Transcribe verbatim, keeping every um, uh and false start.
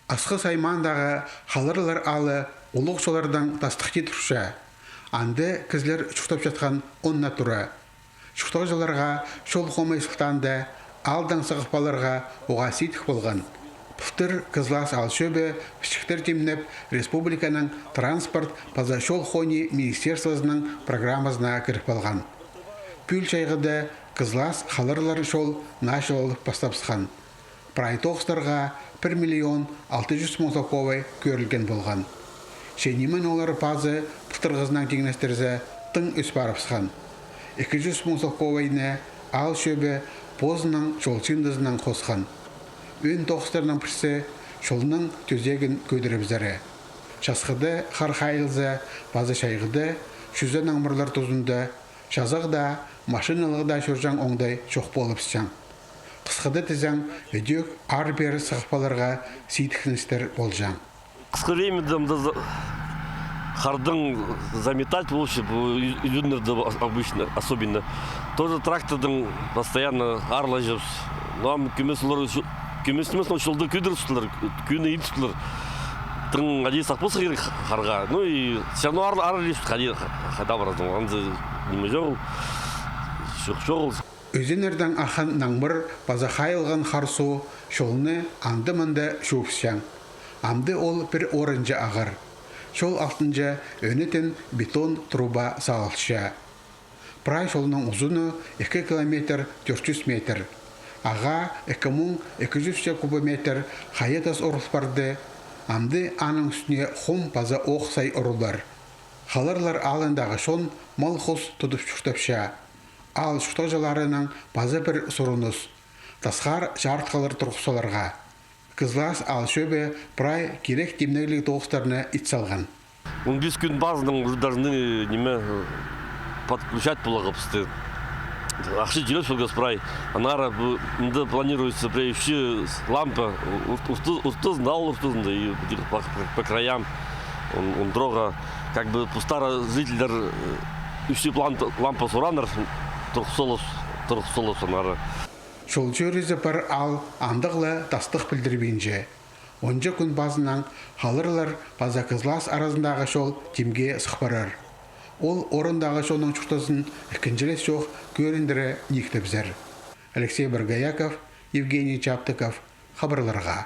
Асхыс аймаандағы Халарлар аалы улуғ чоллардаң тастыхти турча. Анда кізілер чуртапчатхан он на тура. Чуртағҷыларға чол хомай сылтаанда аалдаң сығып аларға уғаа сидік полған. Пылтыр Кызлас аал чӧбі пічіктер тимнеп, республиканың транспорт паза чол хони министерствозының программазына кіріп алған. Пӱӱл чайғыда Кызлас — Халарлар чол наа чылалып пастабысхан. Прай тоғыстарға пір миллион алты чӱс муң салковай кӧрілген полған. Че ниме олар пазы пылтырғызынаң тиңнестірзе, тың ӧс парыбысхан. Ікі чӱс муң салковайны аал чӧбі позының чол чыындызынаң хосхан. Ӧӧн тоғыстарның пірсі — чолның тӧзегін кӧдірібізері. Часхыда хар хайылза, паза чайғыда чӱзен аңмырлар тузында чазағ даа, машиналығ даа чӧрҷең оңдай чох полыбысчаң. Хысхыда тізең, ідӧк аар-пеер сығып аларға сидіксіністер полҷаң. Хысхы времяда мында за-, хардың заметать полча, пу ю-, ӱзӱннерді ос-, обычно, особенно. Тоже трактордың постоянно аарлаҷаңмыс. Ну, ам кӧмес олар чо-, кӧмес нимес, но чолды кӧдірібістілер, кӧні идібістілер. Тың ади сах полза кирек харға. Ну и всё равно аар-, аарлаҷаңмыс, хайди, хайда парзаң, анда ниме чоғыл, чох чоғыл. Ӧзеннердең аххан наңмыр паза хайылған хар су чолны анда-мында чуупчаң. Амды ол пір орынҷа ағар. Чол алтынҷа ӧнетін бетон труба салылча. Прай чолның узуны ікі километр тӧрт чӱс метр. Ағаа ікі муң ікі чӱс кубометр хая тас урыл парды, амды аның ӱстӱне хум паза оох сай урулар. Халарлар аалындағы чон мал-хус тудып чуртапча. Аал чуртағҷыларынаң паза пір сурыныс — тасхар чарытхылар турғыс саларға. Кызлас аал чӧбі прай кирек тимнегліг тоғыстарны ит салған. Он пис кӱн пазынаң уже должны, ниме, подключать поларға пісті. Ахча чирес полған прай. Аннаңар пу, мында планируется прай ӱчӱн лампа, ор-, орты-, ортызында, аал ортызында и по, по, по краям. Он, он дорога, как бы, постары жительдер, э, ӱчӱн план-, лампа сураннар, турғыс салып, турғыс салып аннаңар. Чол чӧрізі пар аал андағ ла тастығ пілдірбинче. Онҷа кӱн пазынаң Халарлар паза Кызлас аразындағы чол тимге сых парар. Ол орындағы чонның чуртазын ікінҷілес чох кӧріндіре нииктебізер. Алексей Боргояков, Евгений Чаптыков, хабарларға.